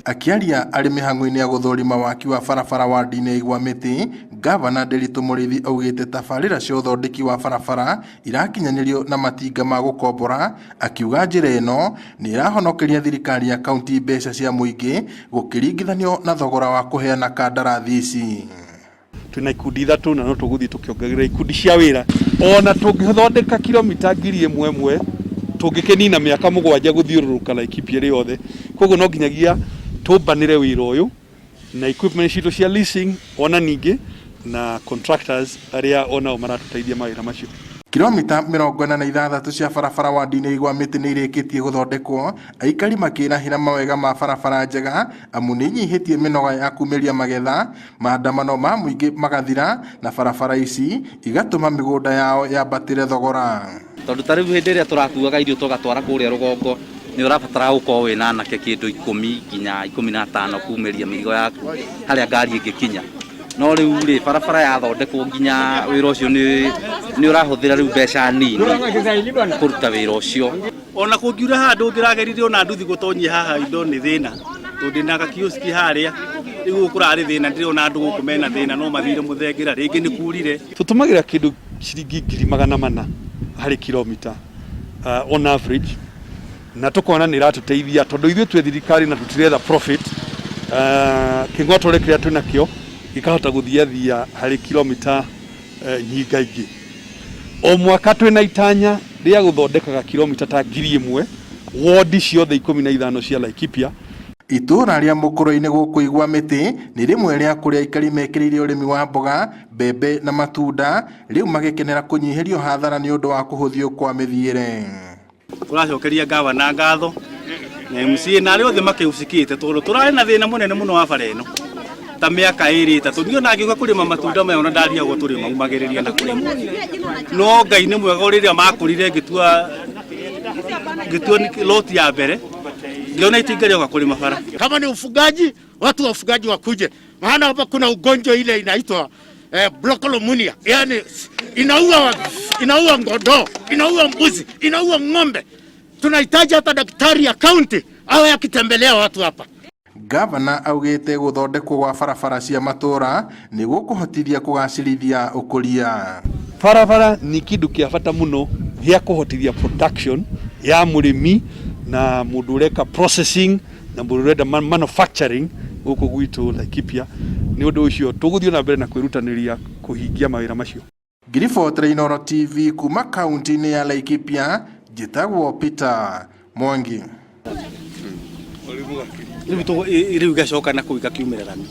Akĩaria arĩ mĩhang'o-inĩ ya gũthũrima waki wa barabara ward-inĩ ya Igwamĩtĩ, Ngavana Nderitu Mũrĩithi augĩte tabarĩra cia ũthondeki wa barabara irakinyanĩrio na matinga ma gũkombora, akiuga njĩra ĩno nĩ ĩrahonokeria thirikari ya kaunti mbeca cia mũingĩ gũkĩringithanio na thogora wa kũheana kandarathi ici. Twĩna ikundi ithatũ na no tũgũthiĩ tũkĩongagĩrĩra ikundi cia wĩra. Ona tũngĩthondeka kilomita 1000 ĩmwe tũngĩkĩnina mĩaka 7 gũthiũrũrũka Laikipia ĩrĩ yothe. Koguo no nginyagia tũmbanĩre wĩra ũyũ na equipment citũ cia leasing ona ningĩ na contractors arĩa onao maratũteithia mawĩra macio. Kilomita 46 cia barabara ward-inĩ Igwamĩtĩ nĩ irĩkĩtie gũthondekwo, aikari makĩrahĩra mawega ma barabara njega amu nĩ inyihĩtie mĩnoga ya kumĩria magetha, maandamano ma mũingĩ magathira na barabara ici igatũma mĩgũnda yao yambatĩre thogora. Tondũ ta rĩu hĩndĩ ĩrĩa tũrakuaga irio tũgatwara kũrĩa rũgongo, nĩ ũrabatara gũkorwo wĩna anake kĩndũ 10 nginya 15 kumĩria mĩrigo yaku harĩa ngari ĩngĩkinya. No rĩu rĩ, barabara yathondekwo nginya wĩra ũcio nĩ ũrahũthĩra rĩu mbeca nini kũruta wĩra ũcio. Ona kũngiura haha ndũngĩragerire ona nduthi gũtonyia haha indo nĩ thĩna, tondũ ndĩna gakioski harĩa, rĩu gũkũ kũrarĩ thĩna, ndĩrona andũ gũkũ mena thĩna no mathire mũthengera, rĩngĩ nĩ kurire. Tũtũmagĩra kĩndũ ciringi 400,000 harĩ kilomita on average, na tũkona nĩ ĩratũteithia tondũ ithuĩ twĩ thirikari na tũtiretha profit, kĩng'otore kĩrĩa twĩnakĩo gĩkahota gũthiathia harĩ kilomita nyingaingĩ. O mwaka twĩna itanya rĩa gũthondekaga kilomita ta 1000 wondi ciothe 15 cia Laikipia. Itũũra rĩa Mũkũrwe-inĩ gũkũ Igwamĩtĩ nĩ rĩmwe rĩa kũrĩa aikari mekĩrĩire ũrĩmi wa mboga, mbembe na matunda, rĩu magĩkenera kũnyihĩrio hathara nĩ ũndũ wa kũhũthio kwa mĩthiĩre. Tũracokeria gavana ngatho na MCA na arĩa othe makĩhucikĩte tondũ tũrarĩ na thĩna mũnene mũno wa bara ĩno ta mĩaka ĩrĩ ĩtatũ. Niĩ ona ngĩũka kũrĩma matunda maya ona ndariagwo tũrĩma umagĩrĩria na kũrĩma, no Ngai nĩ mwega, rĩrĩa makũrire ngĩtua loti ya mbere ngĩona itinga rĩoka kũrĩma bara. Kama ni ufugaji, watu wa ufugaji wakuje, maana hapa kuna ugonjwa ile inaitwa bronchopneumonia, yani inaua ngondoo, inaua mbuzi, inaua ng'ombe. Tunahitaji hata daktari ya county awe akitembelea watu hapa. Gavana augĩte gũthondekwo gwa barabara cia matũũra nĩ gũkũhotithia kũgacĩrithia ũkũria. Barabara nĩ kĩndũ kĩa bata mũno gĩa kũhotithia production ya mũrĩmi na mũndũ ũreka processing na mũndũ ũrenda manufacturing gũkũ gwitũ Laikipia. Nĩ ũndũ ũcio tũgũthiĩ na mbere na kwĩrutanĩria kũhingia mawĩra macio. Ngiribotera Inooro TV kuma kaunti-inĩ ya Laikipia, njĩtagwo Peter Mwangi. Rĩu igacoka na kũu igakiumĩra rami.